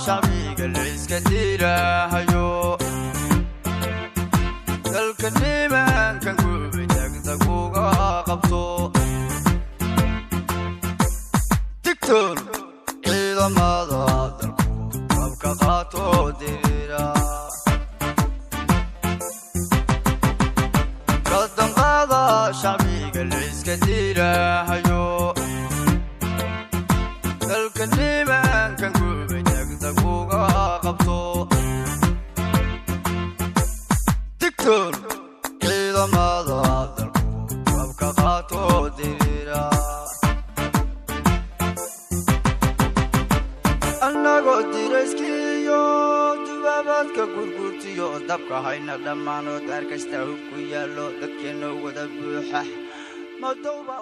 Shacbiga layska dilahayo, dalka nimankan gubay degdeg uga qabto. Digtoon ciidamada dalku, qabka qaato diriira. Kadamqaada shacbiga layska dilahayo, dalka nimankan gubay degdeg uga qabto. Digtoon ciidamada dalku, qabka qaato diriira. Annagoo dirayskiiyo dubaabaadka gurgurtiyo dabka hayna dhammaanoo daar kasta hub ku yaallo, dadkeenna wada buuxa madowba.